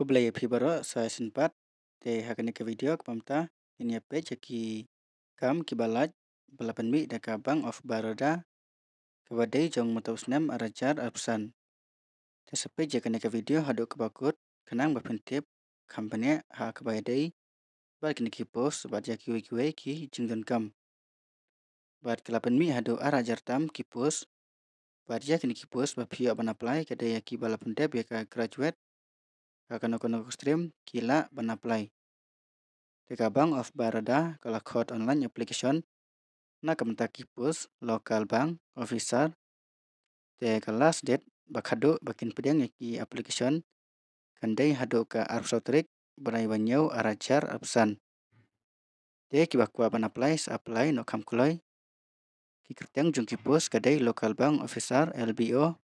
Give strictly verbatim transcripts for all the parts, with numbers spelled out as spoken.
Khublei ïa phi baroh sa shisien pat. Te ha kane ka video kaba mynta ngin ïa peit ïa ki kam kiba lait ba la pynmih da ka Bank of Baroda, kaba dei jong mynta u snem ar hajar arphew san. Te sa peit ïa kane ka video haduh kaba kut khnang ba phin tip kham bniah ha kaba ïadei bad kine ki post bad ïa kiwei kiwei ki jingdonkam. Bad ka la pynmih haduh ar hajar tam ki post. Bad ïa kine ki post ba phi ïoh ban apply ka dei ïa kiba la pyndep ïa ka graduate ha kano kano ka stream ki lah ban apply. Te ka Bank of Baroda ka la khot online application na ka bynta ki post local bank officer. Te ka last date ba khadduh ba kin pdiang ïa ki application kan dei haduh ka arphew saw tarik bnai ba hynñiew ar hajar arphew san. Te kiba kwah ban apply sa apply noh kham kloi. Ki kyrteng jong ki post ka dei local bank officer, L B O.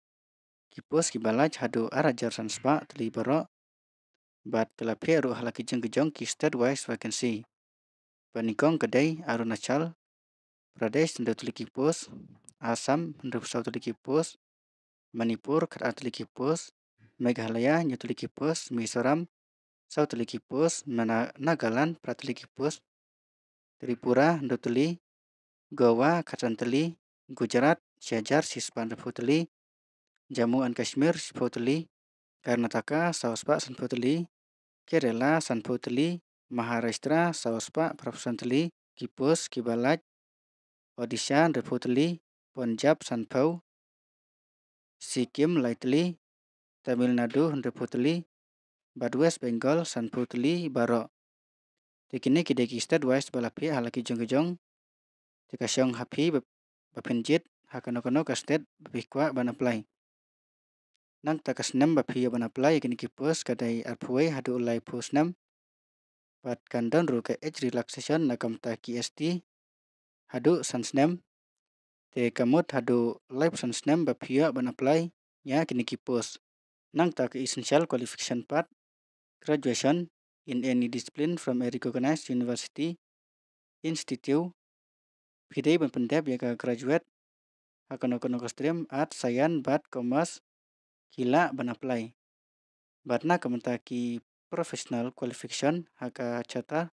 Ki post kiba lait haduh ar hajar san spah tylli baroh. Bad ka la phiah ruh ha la ki jong ki jong ki state wise vacancy. Ba nyngkong ka dei Arunachal Pradesh hynriew tylli ki post, Assam hynriewphew saw tylli ki post, Manipur khatar tylli ki post, Meghalaya hynñiew tylli ki post, Mizoram saw tylli ki post, Mana-, Nagaland phra tylli ki post, Tripura hynriew tylli, Goa khatsan tylli, Gujarat shi hajar shispah hynriewphew tylli, Jammu and Kashmir shiphew tylli, Karnataka saw spah sanphew tylli, Kerala sanphew tylli, Maharashtra saw spah phraphew san tylli ki post kiba lait, Odisha hynriewphew tylli, Punjab sanphew, Sikkim lai tylli, Tamil Nadu hynriewphew tylli, bad West Bengal sanphew tylli baroh. Te kine ki dei ki state wise ba la phiah ha la ki jong ki jong. Te ka shong ha phi ba, ba phin jied ha kano kano ka state ba phi kwah ban apply. Nangta ka snem ba phi ïoh ban apply ïa kine ki post ka dei arphew wei haduh laiphew snem. Bad kan don ruh ka age relaxation na ka bynta ki S T haduh san snem. Te ka mut haduh laiphew san snem ba phi ïoh ban apply ïa kine ki post. Nangta ka essential qualification pat, graduation in any discipline from a recognized university, institute. Phi dei ban pyndep ïa ka graduate ha kano kano ka stream, arts, science bad commerce ki lah ban apply. Bad na ka bynta ki professional qualification ha ka chartered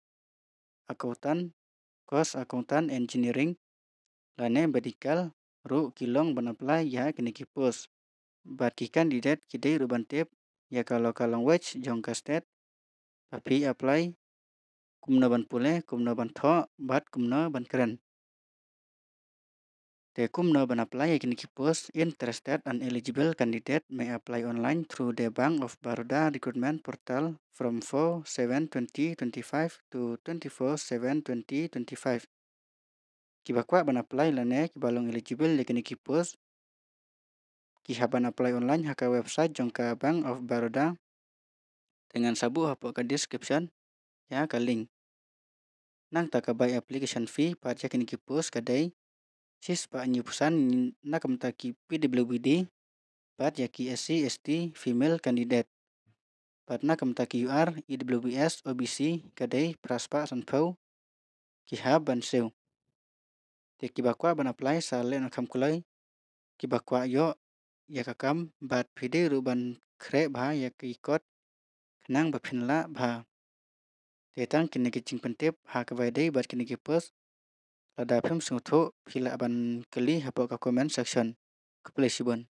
accountant, cost accountant, engineering lane medical ruh ki long ban apply ïa kine ki post. Bad ki candidate ki dei ruh ban tip ïa ka local language jong ka state ba phi apply, kumno ban pule, kumno ban thoh bad kumno ban kren. Te kumno ban apply ïa kine ki post. Interested and eligible candidate may apply online through the Bank of Baroda recruitment portal from four seven twenty twenty-five to twenty-four seven twenty twenty-five. Kiba kwah ban apply lane kiba long eligible ïa kine ki post ki hap ban apply online ha ka website jong ka Bank of Baroda. Te ngan sa buh hapoh ka description ïa ka link. Nangta ka bai application fee pat ïa kine ki post ka dei shispah hynñiewphew san na ka bynta ki P W D bad ïa ki S C S T female candidate. Bad na ka bynta ki U R, E W S, O B C ka dei phraspah sanphew ki hap ban siew. Te kiba kwah ban apply sa leh noh kham kloi. Kiba kwah ïoh ïa ka kam bad phi dei ruh ban khreh bha ïa ki kot khnang ba phin lah bha. Te tang kine ki jingpyntip ha kaba ïadei bad kine ki post. Lada phim sngewthuh phi lah ban kylli hapoh ka comment section. Khublei shibun.